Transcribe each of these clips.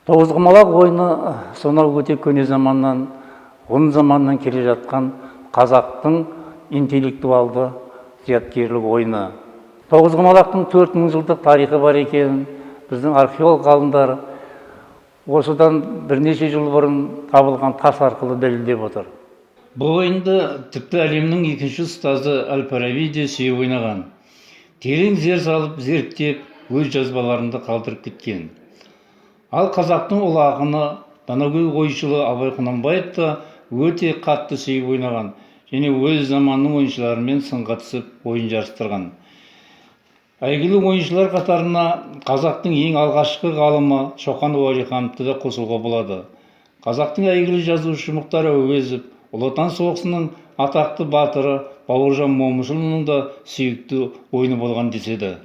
Тоғызқұмалақ ойыны сонау өте көне заманнан, ғұн заманынан келе жатқан қазақтың интеллектуалды зияткерлік ойыны. Тоғызқұмалақтың 4000 жылдық тарихы бар екенін біздің археолог ғалымдар осыдан бірнеше жыл бұрын табылған тас арқылы дәлелдеп отыр. Бұл ойынды тіпті әлемнің екінші ұстазы әл Фараби де сүйіп ойнаған. Терең зер салып, зерттеп, өз жазбаларында қалдырып кеткен. Ал қазақтың ұлы ақыны, данагөй ойшылы Абай Құнанбаев та өте қатты сүйіп ойнаған және өз заманының ойыншыларымен сынға түсіп, ойын жарыстырған. Әйгілі ойыншылар қатарына қазақтың ең алғашқы ғалымы Шоқан Уәлихановты да қосуға болады. Қазақтың әйгілі жазушысы Мұхтар Әуезов, Ұлы Отан соғысының атақты батыры Бауыржан Момышұлының да сүйікті ойыны болған деседі.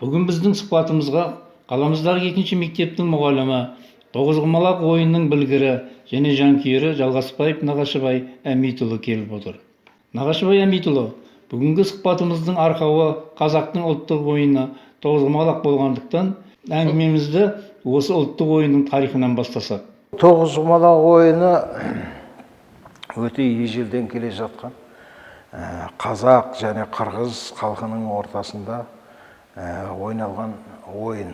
Бүгін біздің сұхбатымызға қаламыздағы екінші мектептің мұғалімі, тоғызқұмалақ ойынының білгірі және жанкүйері Жалғасбаев Нағашыбай Әмитұлы келіп отыр. Нағашыбай Әмитұлы, бүгінгі сұхбатымыздың арқауы қазақтың ұлттық ойыны тоғызқұмалақ болғандықтан, әңгімемізді осы ұлттық ойынның тарихынан бастасақ. Тоғызқұмалақ ойыны өте ежелден келе жатқан, қазақ және қырғыз халқының ортасында ойналған ойын.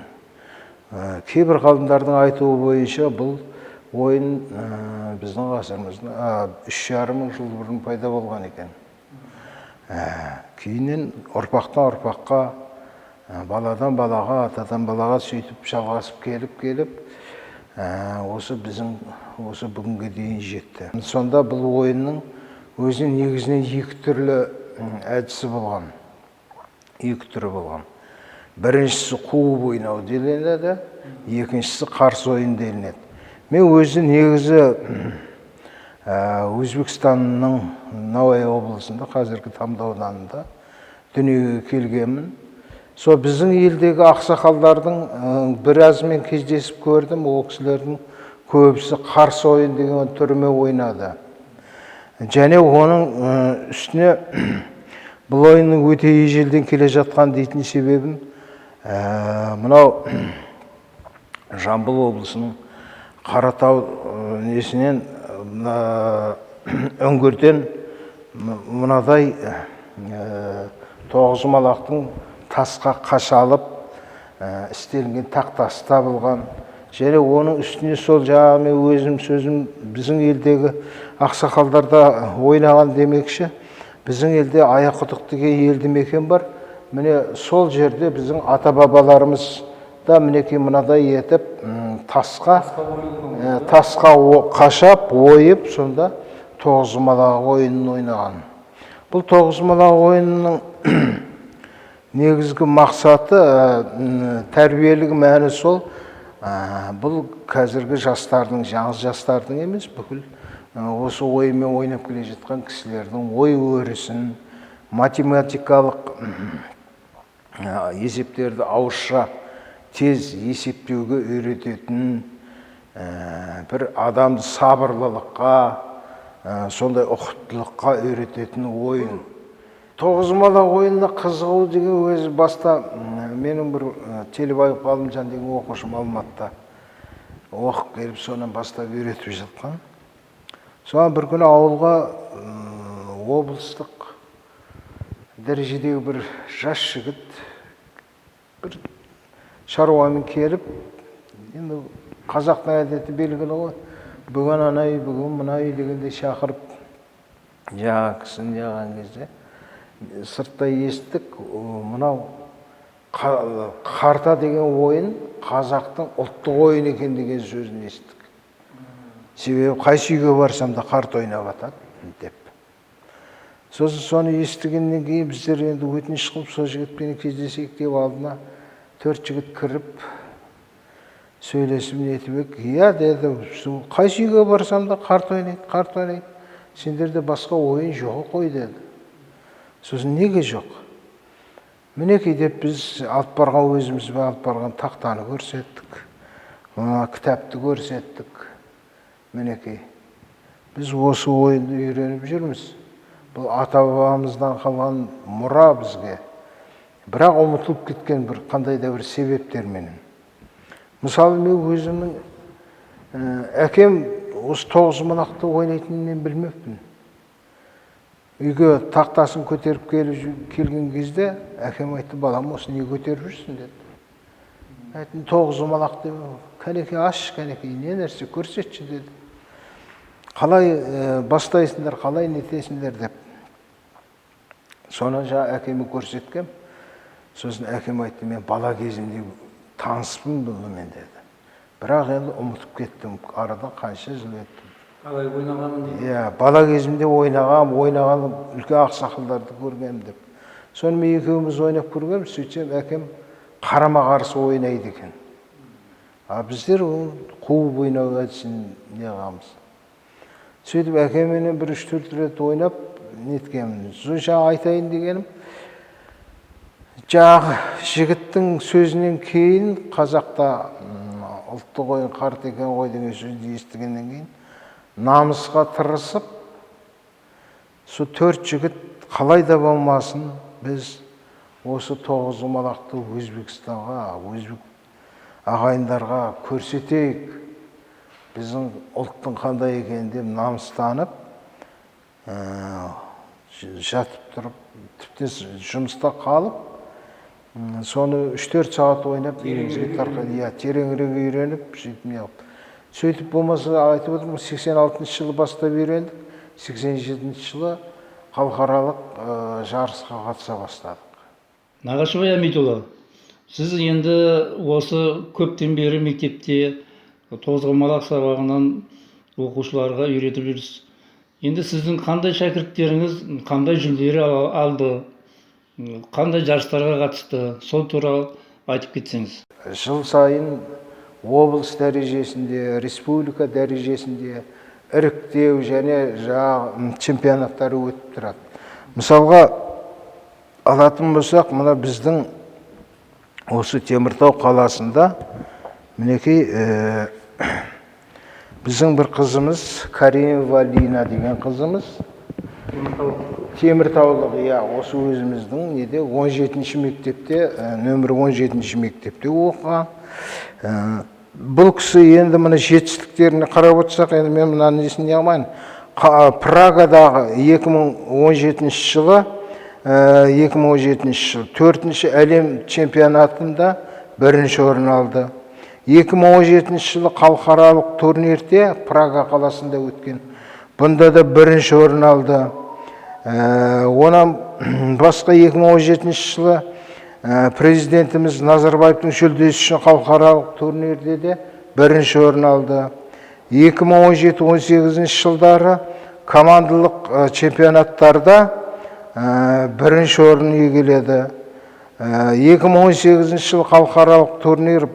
Кейбір ғалымдардың айтуы бойынша, бұл ойын біздің ғасырымыздың 3,5 мың жыл бұрын пайда болған екен. Кейіннен ұрпақтан ұрпаққа, баладан балаға, атадан балаға сөйтіп жалғасып келіп келіп, осы біздің осы бүгінге дейін жетті. Сонда бұл ойынның өзінің негізінен екі түрлі әдісі болған, екі түрі болған. Біріншісі қуып ойнау делінеді, екіншісі қарсы ойын делінеді. Мен өзі негізі Өзбекстанның Науайы облысында, қазіргі Тамды ауданында дүниеге келгенмін. Сол біздің елдегі ақсақалдардың біразымен кездесіп көрдім. Ол кісілердің көбісі қарсы ойын деген түрімен ойнады. Және оның үстіне бұл ойынның өте ежелден келе жатқан дейтін себебім, мынау Жамбыл облысының Қаратау несінен, мына үңгірден мынадай тоғызқұмалақтың тасқа қашалып істелінген тақтасы табылған. Және оның үстіне сол жаңағы мен өзім сөзім, біздің елдегі ақсақалдарда ойнаған демекші, біздің елде Аяққұдық деген елді мекен бар. Міне, сол жерде біздің ата бабаларымыз да, мінекей, мынадай етіп тасқа қашап ойып, сонда тоғызқұмалақ ойынын ойнаған. Бұл тоғызқұмалақ ойынының негізгі мақсаты, тәрбиелік мәні сол, бұл қазіргі жастардың, жалғыз жастардың емес, бүкіл осы ойынмен ойнап келе жатқан кісілердің ой өрісін, математикалық есептерді ауызша тез есептеуге үйрететін, бір адамды сабырлылыққа, сондай ұқыптылыққа үйрететін ойын. Тоғызқұмалақ ойынына қызығу деген өзі баста менің бір Телебаев Ғалымжан деген оқушым Алматыда оқып келіп, содан бастап үйретіп жатқан. Содан бір күні ауылға облыстық дәрежедегі бір жас жігіт бір шаруамен келіп, енді қазақтың әдеті белгілі ғой, бүгін ана үй, бүгін мына үй дегенде шақырып, жаңағы кісіні неғылған кезде сыртта естік: мынау қарта деген ойын қазақтың ұлттық ойыны екен деген сөзін естік. Себебі қайсы үйге барсам да, қарта ойнап жатады деп. Сосын соны естігеннен кейін біздер енді өтініш қылып, сол жігітпен кездесейік деп, алдына төрт жігіт кіріп, сөйлесіп нетіп едік. «Иә, – деді, – қайсы үйге барсам да, қарта ойнайды, қарта ойнайды, сендерде басқа ойын жоқ қой», – деді. Сосын «Неге жоқ? Мінекей», – деп, біз алып барған, өзімізбен алып барған тақтаны көрсеттік, мына кітапты көрсеттік. «Мінекей, біз осы ойынды үйреніп жүрміз, бұл ата бабамыздан қалған мұра бізге, бірақ ұмытылып кеткен бір қандай да бір себептерменен». Мысалы, мен өзімнің Әкем осы тоғызқұмалақты ойнайтынын мен білмеппін. Үйге тақтасын көтеріп келген кезде әкем айтты: «Балам, осы не көтеріп жүрсің?» – деді. Айттым: «Тоғызқұмалақ», – деп. «Кәнекей, ашшы, кәнекей, не нәрсе, көрсетші», – деді. «Қалай бастайсыңдар, қалай нетесіңдер?» – деп. Соны жаңа әкеме көрсеткем. Сосын әкем айтты: «Мен бала кезімде таныспын бұнымен», – деді. «Бірақ енді ұмытып кеттім, арадан қанша жыл өтті». Қалай ойнағанын дейді. Иә, бала кезімде ойнаған үлкен ақсақалдарды көргенмін деп. Сонымен екеуміз ойнап көргенбіз. Сөйтсем, әкем қарама қарсы ойнайды екен, а біздер оны қуып ойнау әдісін не қыламыз. Сөйтіп әкемменен бір үш төрт рет ойнап неткенмін. Сосын жаңа айтайын дегенім, жаңағы жігіттің сөзінен кейін, қазақта ұлттық ойын қарт екен ғой деген сөзді естігеннен кейін, намысқа тырысып, сол төрт жігіт қалай да болмасын біз осы тоғызқұмалақты Өзбекстанға, өзбек ағайындарға көрсетейік, біздің ұлттың қандай екенін деп намыстанып, жатып тұрып, тіптен жұмыста қалып, соны 3-4 сағат ойнап, үйімізге тарқады. Иә, тереңірек үйреніп, сөйтіп неғып, сөйтіп болмаса, айтып отырмын, 86-жылы бастап үйрендік, 87-жылы халықаралық жарысқа қатыса бастадық. Нағашыбай Әмитұлы, сіз енді осы көптен бері мектепте тоғызқұмалақ сабағынан оқушыларға үйретіп жүрсіз. Енді сіздің қандай шәкірттеріңіз қандай жүлделер алды, қандай жарыстарға қатысты, сол туралы айтып кетсеңіз. Жыл сайын облыс дәрежесінде, республика дәрежесінде іріктеу және жаңағы чемпионаттары өтіп тұрады. Мысалға алатын болсақ, мына біздің осы Теміртау қаласында, мінекей, біздің бір қызымыз, Каримова Лина деген қызымыз, теміртаулық, иә, осы өзіміздің неде, 17 мектепте, нөмір 17 мектепте оқыған. Бұл кісі енді мына жетістіктеріне қарап отырсақ, енді мен мына несін не қылмайын. Прагадағы 2017 жылы, 2017 жылы төртінші әлем чемпионатында бірінші орын алды. 2017 жылы халықаралық турнирде, Прага қаласында өткен, бұнда да бірінші орын алды. Онан басқа 2017 жылы президентіміз Назарбаевтың жүлдесі үшін халықаралық турнирде де бірінші орын алды. 2017-18 жылдары командалық чемпионаттарда бірінші орын иеленді. 2018 жылы халықаралық турнир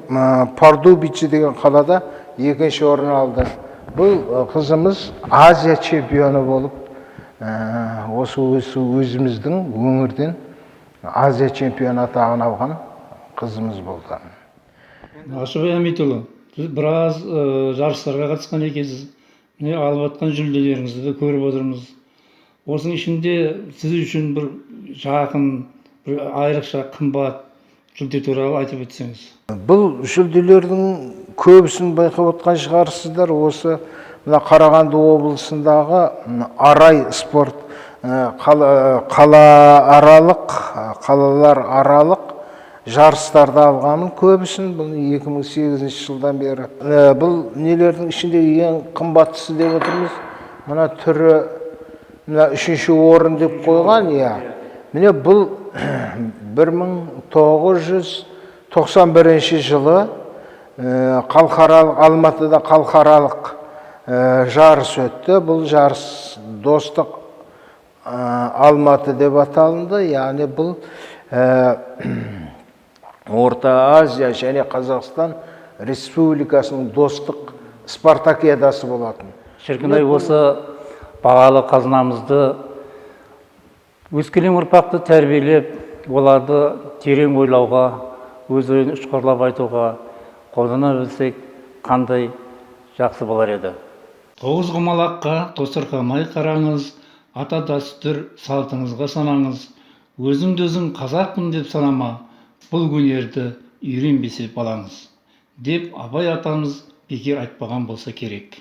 Пардубице деген қалада екінші орын алды. Бұл қызымыз Азия чемпионы болып, осы өзіміздің өңірден Азия чемпионы атағын алған қызымыз болды. Нағашыбай Әмитұлы, сіз біраз жарыстарға қатысқан екенсіз. Міне, алып жатқан жүлделеріңізді де көріп отырмыз. Осының ішінде сіз үшін бір жақын, бір айрықша қымбат жүлде туралы айтып өтсеңіз. Бұл жүлделердің көбісін байқап отқан шығарсыздар. Осы мына Қарағанды облысындағы Арай спорт қалааралық, қалалар аралық жарыстарда алғанмын көбісін, бұл 2008 жылдан бері. Бұл нелердің ішінде ең қымбаттысы деп отырмыз. Мына түрі, мына үшінші орын деп қойған, иә. Міне, бұл 1991 жылы халықаралық, Алматыда халықаралық жарыс өтті. Бұл жарыс «Достық Алматы» деп аталынды. Яғни бұл Орта Азия және Қазақстан Республикасының достық спартакиадасы болатын. Шіркін ай, осы бағалы қазынамызды өскелең ұрпақты тәрбиелеп, оларды терең ойлауға, өз ойын ұшқырлап айтуға қолдана білсек, қандай жақсы болар еді. Тоғызқұмалаққа тосырқамай қараңыз, ата дәстүр салтыңызға санаңыз. Өзіңді өзің қазақпын деп санама, бұл өнерді үйренбесе балаңыз. Деп Абай атамыз бекер айтпаған болса керек.